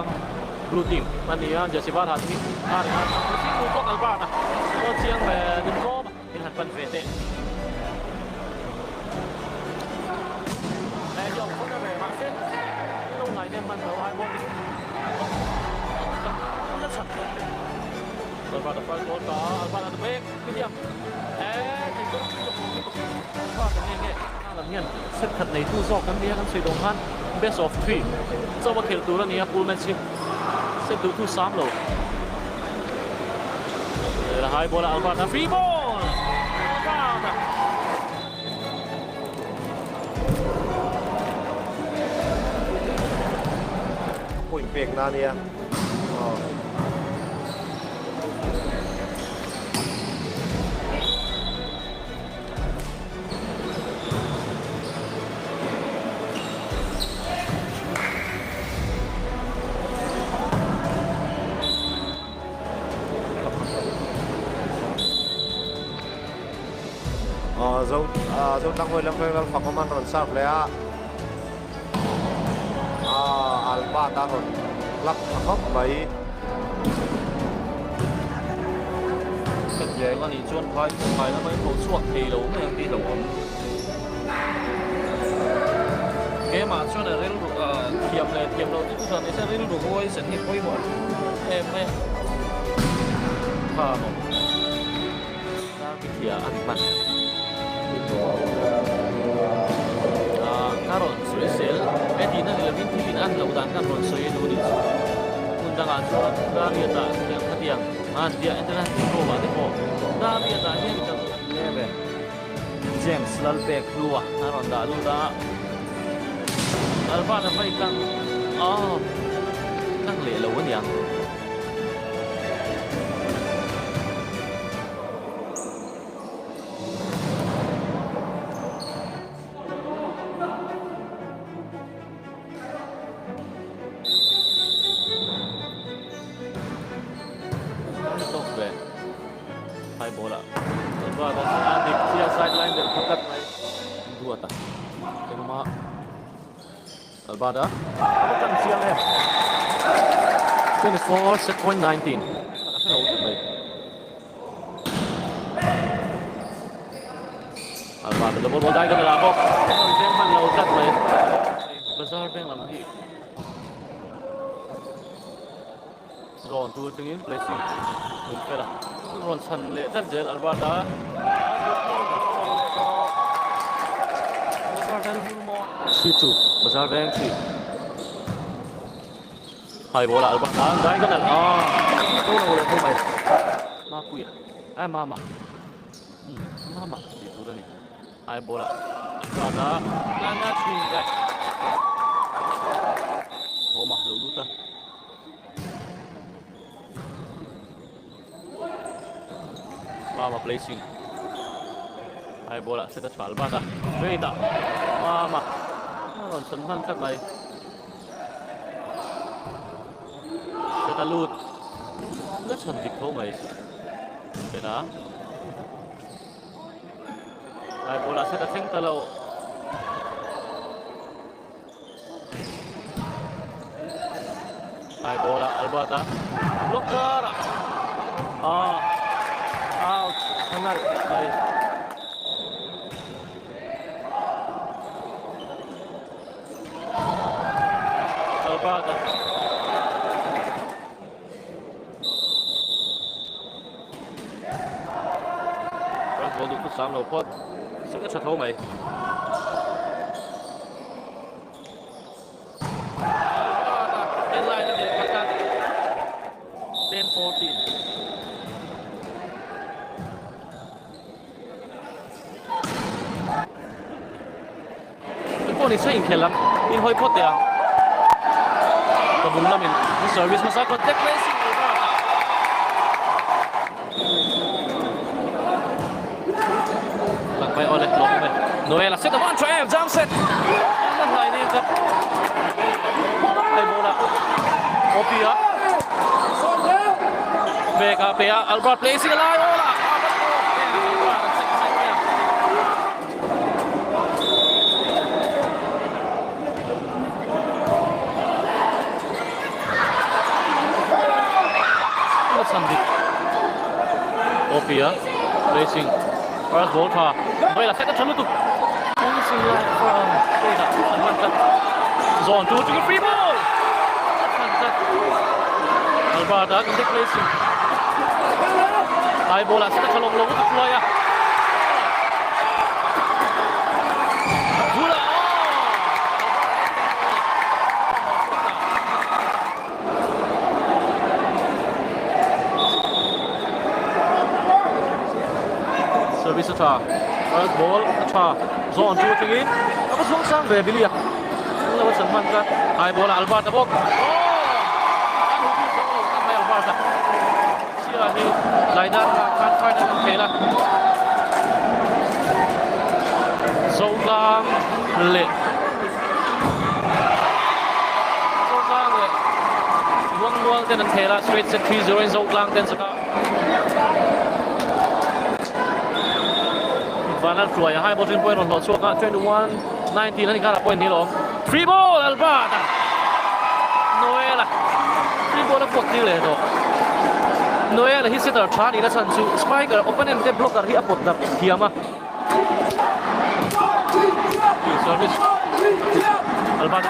Zotlang Blue Team a ni a, jersey var ha te hi a ring a, Mihring nu bawk Albert a chuan chiang ve nun tlawm a, in han pan ve teh. He hi awm phawt a ve mahse lo ngai nem hman lo ai bawk ni. La chhan Albert a first goal ta Albert a break William he thei chu Albert a nge nge lam hian set khat nei tu zawk kan nia kan sawi dawng khan best of 3 chaw a khelh tur a ni a pool match hi set duh thu sam lo la high ball a Albert a free ball Albert a Point pek na nia. Zo zo tlang hawi lam veng lal fak awm an rawn serve leh a Albert a rawn lak tha khawp mai. Ka tiang anih chuan phai chu ngai lama i pawh chhuak thei lo mai ang tih lo awm. Keimah chuan a rilru thiam leh thiam lo chu chuan nise rilru huai sen hi pawimawh em mai a. Tha maw? Darkithia a ni hman. Ka rawn sawi zel e tihna ni lovin thil in an loh dan khan rawn sawi a duh anih chu. Hmun dangah chuan Dariatah tiang khatiang an tia international room ah te pawh Dariatah hian kan 11 James Lalpek hlua a rawn dah lut a. Alvana vai tlang aw tlang leh lo aniang. Tawk ve high ball ah Edward a a dik chiah sideline deuh kha tlat mai duat a engmah Albert a a va tlang chiang em 24 set point 19 a hre lo zet mai. Albert a double ball dai ka la bawk rawn veng hman lo tlat mai bazar veng lam hi rawn tur chungin placing hun fel a rawn chhan leh tlat zel Albert a bazar veng 3-2 bazar veng 3 Hai ball ah Albert a diagonal a to lo leh tho mai Mapuia a Mama Mama tih tur a ni Hai ball ah Albert a Lana thin daih Thawm a lo lut a Mama placing Hai ball ah set a tha Albert a straight ah Mama a rawn chhan hman tlat mai. Set a lut la chhan dik tho mai Sena Lai ball ah set a thleng ta lo Lai ball ah Albert a blocker ah out a nalh mai. Albert a Front ball duh phut sam lo phawt sak a tha tho mai. Albert a headline a leh khat a 10-14. Pawh ni se inkhel lam in hawi phawt teh ang. Ka bul lamin service hmasa contact racing lo bak a. Lang mai awle lawm mai. Noel a set a one try em jam set. Na hlai ne ka. Hai bola. Opia. Peka pe a Albert placing a lai ola. Opia racing first ball tha Noela set a tha lutuk Racing lai from straight ah an hman tlat zawn chu chu free ball a chhan tlat Albert a contact racing high ball ah set a tha lawng lawng lutuk hruai a Zula Service a tha first ball a tha zawn chu thlengin a va chhung sang ve Billy a lo a chhan hman tlat high ball ah Albert a bawk oh an hu chu lo tlat mai Albert a sirah hi Laidar ah khan final an khel a Zotlang leh Zotlang leh Luangmual ten an khel a, straight set 3-0 in Zotlang ten chak a. Vanlal hruai a high ball thin point rawn hlawh chhuak a, 21 19 an inkar ah point ni lawm. Free ball Albert a Noel a free ball a puak tir leh tawh. Noel a hi setter tha nihna chhan chu spiker opponent te blocker hi a pawt darh thiam a. Service Albert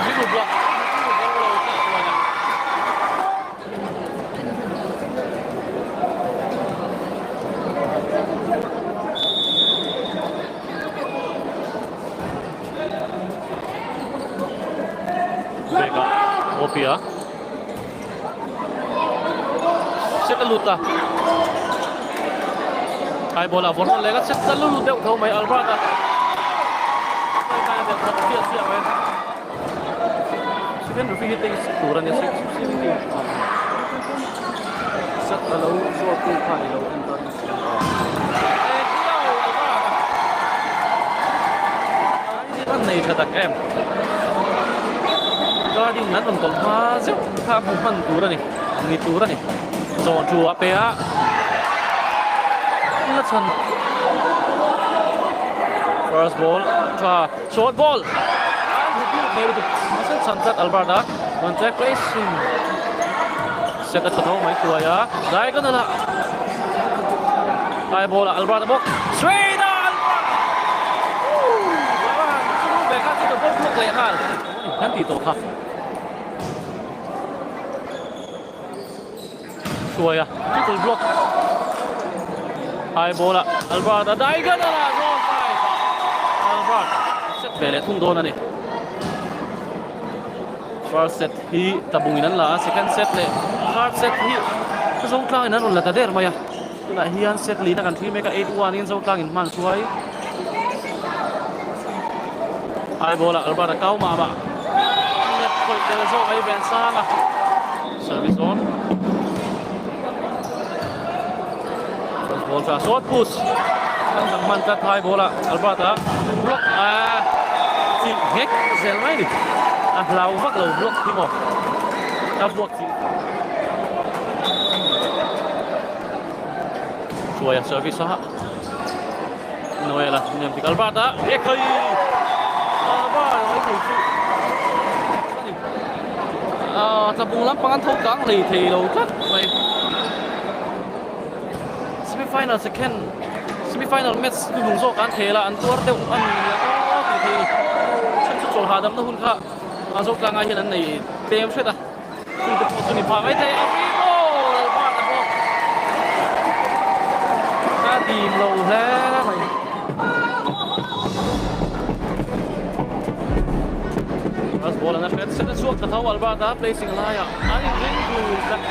Triple block Vega Opia Set a lut a. Kai ball a vawn leh a set a lut deuh tho mai Albert a. Kai kai a bel khat chiah chiah mai. Second referee hi tei tur a ni a Set a lo zawt tu khan i lo en ta. An nei tha tak em. Guarding an rawn tawlh hma zeuh kha a hmu hman tur a ni, ni tur a ni. Zawh thu a pe a, la chhan first ball tha short ball an hmu lut mai lutuk mahse chhan tlat Albert a contact placing set a tha tho mai hruai a diagonal ah Kai ball ah Albert a bawk straight a Albert chu ve kha chu ball block leh nghal kan tih tawh kha hruai a triple block Kai ball ah Albert a diagonal ah goal kai Albert set ve leh thung dawn a ni First set hi tabung in an la a, second set leh third set hi Zotlang in an rawn la ta der mai a. Tunah hian set lina kan thlir mek a, 8-1 in Zotlang in hman hruai. High ball ah Albert a kau mah mah. Net khawih tel zawk a i ven sang a. Service on. First ball tha short push. An dang hman tlat high ball ah Albert a block a chilh nghek zel mai ni. A hlau vak lo block hi maw. A vuak chilh. Hruaia service a Noel a nem dik Albert a ekhai Albert mai thei chu a tlabung lampang an tho kang hlei thei lo tlat mai semi final second semi final match hnuhnung zawk an khel a an tuar deuh a ni a tih thei a ni then chu chawlh hahdamna hun kha a zo tlangah hian an nei tlem hret a. Chungte pawh chu ni phah mai thei a ri ball Albert a bawk a dim lo hle mai. First ball an a hret set a chhuak ta tho Albert a placing laiah an inring dun tlat.